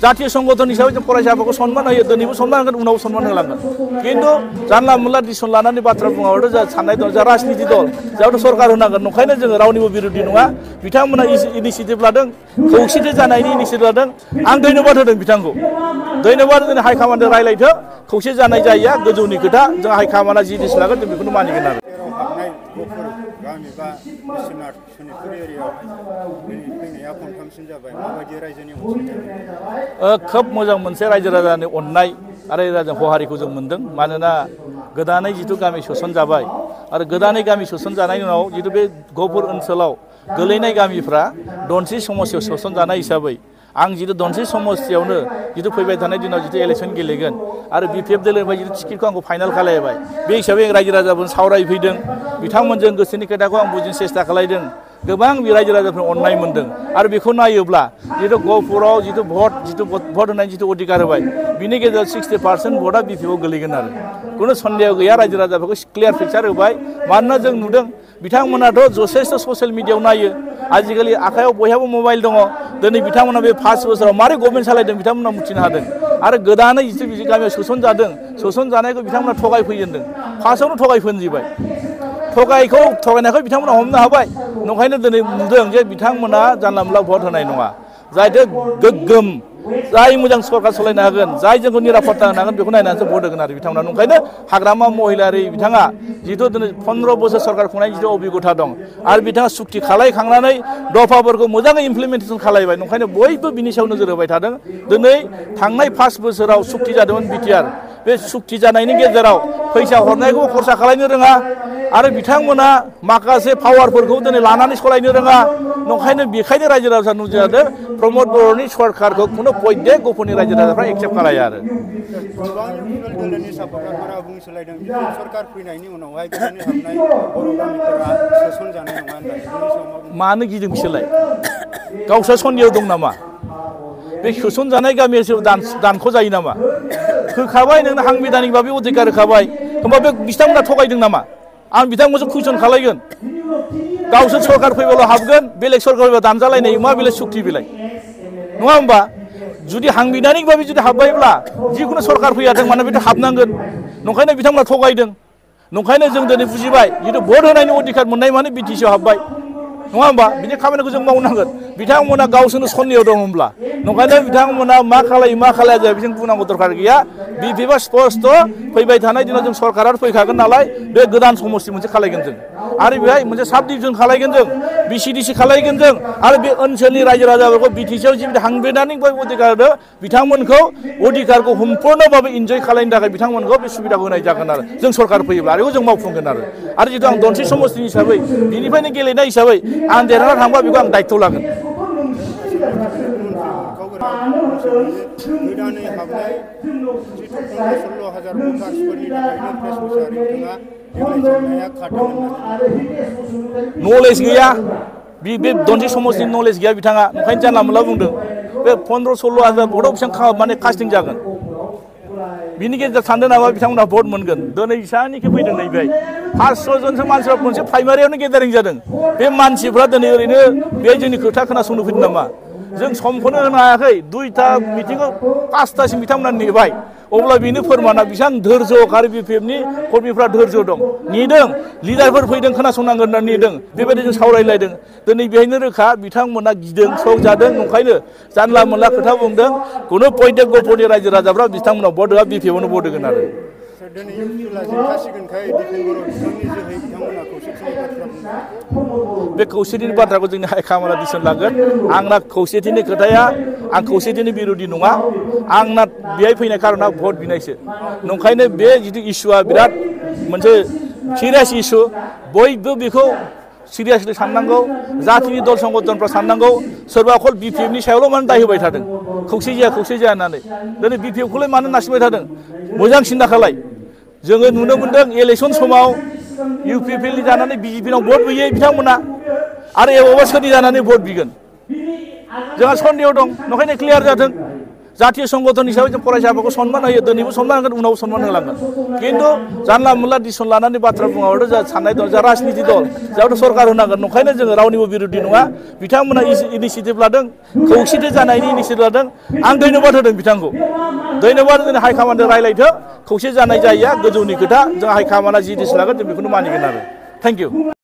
जातीय संगठन हिसाबै जों फरायसाफोरखौ सन्मान होयो दिनैबो सन्मान होगोन उनावबो सन्मान होलांगोन खिन्थु जानला मोनला डिसिसन लानानै बाथ्रा बुङाबाथ' जा साननाय दं जा राजनिति दल जाहाथ' सरकार होनांगोन नंखायनो जोङो रावनिबो बिरोधि नङा बिथांमोना इनिसियेटिभ लादों खौसेथि जानायनि इनिसियेटिभ लादों आं धन्यबाद होदों बिथांखौ धन्यबाद जों हाइकमान्डजों रायलायथों खौसे जानाय जायैया गोजौनि खोथा जों हाइकमान्डआ जि डिसिसन लागोन जों बेखौनो मानिगोन आरो खोब मोजां मोनसे रायजो राजानि अननाय आरो रायजो हहारिखौ जों मोनदों मानोना गोदानै जिथु गामि सोसनजाबाय आरो गोदानै गामि सोसनजानायनि उनाव जिथु बे गहपुर ओनसोलाव गोलैनाय गामिफ्रा दनसि समस्यायाव सोसनजानाय हिसाबै आं जिथु दनसि समस्यायावनो जिथु फैबाय थानाय दिनाव जिथु इलेक्सन गेलेगोन आरो बिपिएफ दोलोनिफ्राय जिथु टिकेटखौ आंखौ फाइनाल खालामबाय बे हिसाबै रायजो राजाफोरजों सावरायफैदों बिथांमोनजों गोसोनि खोथाखौ आं बुजिनो सेस्था खालामदों गोबां रायजो राजाफोर अननाय मोनदों आरो बेखौ नायोब्ला जिथु गहपुराव जिथु भट होनायनि जिथु अधिकार होबाय बिनि गेजेराव 60% भटआ बिपिएफआव गोलैगोन आरो खुनु सन्देह गैया रायजो राजाफोरखौ क्लियार पिक्चार होबाय मानोना जों नुदों बिथांमोनाथ' जथेस्थ ससियेल मिडियायाव नायो आजिखालि आखायाव बयहाबो मबाइल दङ दिनै बिथांमोना बे 5 बोसोराव मारै गभर्नमेन्ट सालायदों बिथांमोना मिथिनो हादों आरो गोदानै जिथु गामियाव सोसनजानायखौ बिथांमोना थगायफैजेनदों फार्स्टआवनो थगायफोनजोबबाय थगायनायखौ बिथांमोना हमनो हाबाय नंखायनो दिनै नुदों जे बिथांमोना जानला मोनला भट होनाय नङा जायथो गोग्गोम जाय मोजां सरकार सालायनो हागोन जाय जोंखौ निरापत्ता होनो हागोन बेखौ नायनानैसो भट होगोन आरो बिथांमोना नंखायनो हाग्रामा महिलारि बिथाङा जिथु दिनै 15 बोसोर सरकार खुंनायनि जिथु अभिगथा दं आरो बिथाङा सुक्ति खालायखांनानै दफाफोरखौ मोजाङै इमप्लिमेन्टेसन खालायबाय नंखायनो बयबो बिनि सायाव नोजोर होबाय थादों दिनै थांनाय 5 बोसोराव सुक्ति जादोंमोन बिटिआर बे सुक्ति जानायनि गेजेराव फैसा हरनायखौ खरसा खालायनो रोङा आरो बिथांमोना माखासे पावारफोरखौ दिनै लानानै सालायनो रोङा नंखायनो बेखायनो रायजो राजा नुजादों प्रमद बर'नि सरकारखौ खुनु पयदे गहपुरनि रायजो राजाफ्रा एक्सेप्ट खालाया आरो दोलोनि सापर्टारफोरा बुंसोलायदों सरकार फैनायनि उनावहाय गोदानै हाबनाय बर' गामिफोरा सोसनजानाय नङा होननानै मानो गिदों बिसोरलाय गावसोर सन्देह दं नामा बे सोसनजानाय गामियासो दानख' जायो नामा होखाबाय नोंनो सांबिधानिक भाबै अधिकार होखाबाय होमबा बे बिथांमोना थगायदों नामा आं बिथांमोनजों कुइसन खालायगोन गावसोर सरकार फैबाल' हाबगोन बेलेग सरकार फैबा दानजालायनाय मा बेलेग सुक्ति बेलाय नङा होमबा जुदि सांबिधानिक भाबै जुदि हाबबायब्ला जिखुनु सरकार फैयाथों मानो बेथ' हाबनांगोन नंखायनो बिथांमोना थगायदों नंखायनो जों दिनै बुजिबाय जिथु भट होनायनि अधिकार मोननाय माने बिटिसिआव हाबबाय नङा होमबा बिनि खामानिखौ जों मावनांगोन बिथांमोना गावसोरनो सन्देह दं होमब्ला नंखायनो बिथांमोना मा खालाया जाय बिजों बुंनांगौ दरकार गैया बिपिएफआ स्पष्ट फैबाय थानाय दिनाव जों सरकारा फैखागोन नालाय बे गोदान समस्ति मोनसे खालायगोन जों आरो बेहाय मोनसे साब डिभिजन खालायगोन जों बिसिडिसि खालायगोन जों आरो बे ओनसोलनि रायजो राजाफोरखौ बिटिसिआव जिबायदि सांबिधानिक अधिकार होदों बिथांमोनखौ अधिकारखौ सम्पुर्णभाबै इन्जय खालायनो थाखाय बिथांमोनखौ बे सुबिदाखौ होनाय जागोन आरो जों सरकार फैयोब्ला आरो जों मावफुंगोन आरो जितु आं दनसि समस्तिनि हिसाबै बिनिफ्रायनो गेलेनाय हिसाबै आं देरहाना थांबा बेखौ आं दायित्व लागोन गोदानै हाबनाय जिथु 16,000 भटार्सफोरनि थाखायनो प्रेस मुसाहारि बिथाङा देग्लाय जेंनाया खारदों होननानै नलेज गैया बे दनसि समस्तिनि नलेज गैया बिथाङा ओंखायनो जानला मोनला बुंदों बे 15-16,000 भटआव बेसेबां माने कास्टिं जागोन बिनि गेजेराव सानदों नामा बिथांमोना भट मोनगोन दिनै इसानिखि फैदों नैबे 500 जनसो मानसिफ्रा मोनसे प्राइमारियावनो गेदारिं जादों बे मानसिफ्रा दिनै ओरैनो बे जोंनि खोथा खोनासंनो फैदों नामा जों समखौनो होनो हायाखै 2टा मिटिंआव 5टासिम बिथांमोना नेबाय अब्ला बेनो फोरमाना बेसेबां धोर्ज आरो बिपिएफनि कर्मीफ्रा धोर्ज दं नेदों लिडारफोर फैदों खोनासंनांगोन होनना नेदों बेबायदि जों सावरायलायदों दिनै बेहायनो रोखा बिथांमोना गिदों सक जादों नंखायनो जानला मोनला खोथा बुंदों खुनु पयदे गहपुरनि रायजो राजाफ्रा बिथांमोनाव भट होआ बिपिएफआवनो भट होगोन आरो दिनै इउपिएलआ जेनखासिगोनखाय दिपेन बर' बिथांनि जोहै बिथांमोना खौसेथिनि बाथ्रा बुंदों बे खौसेथिनि बाथ्राखौ जोंनि हाइकमान्डआ डिसिसन लागोन आंना खौसेथिनि खोथाया आं खौसेथिनि बिरोधि नङा आंना बेहाय फैनाय कारना भट बिनायसो नंखायनो बे जिथु इस्युआ बिराद मोनसे सिरियास इस्यु बयबो बेखौ सिरियासलि साननांगौ जातिनि दल संगठनफ्रा साननांगौ सोरबा अकल बिपिएफनि सायावल' मानो दाय होबाय थादों खौसे जाया होननानै दिनै बिपिएफखौलाय मानो नारसिनबाय थादों मोजां सिन्था खालाय जोङो नुनो मोन्दों इलेक्सन समाव इउपिपिएलनि जानानै बिजेपिनाव भट होयो बिथांमोना आरो एबावबा सोरनि जानानै भट बिगोन जोंहा सन्देह दं नंखायनो क्लियार जाथों जातीय संगठन हिसाबै जों फरायसा आफादखौ सनमान होयो दिनैबो सनमान होगोन उनावबो सनमान होलांगोन खिन्थु जानला मोनला डिसिसन लानानै बाथ्रा बुङाबाथ' जा साननाय दं जा राजनिति दल जाहाथ' सरकार होनांगोन नंखायनो जोङो रावनिबो बिरुद्धि नङा बिथांमोना इनिसियेटिभ लादों खौसेथि जानायनि इनिसियेटिभ लादों आं धन्यबाद होदों बिथांखौ धन्यबाद जों हाइकामान्डजों रायलायथों खौसे जानाय जायैया गोजौनि खोथा जों हाइकामान्डआ जि डिसिसन लागोन जों बेखौनो मानिगोन आरो थेंक इउ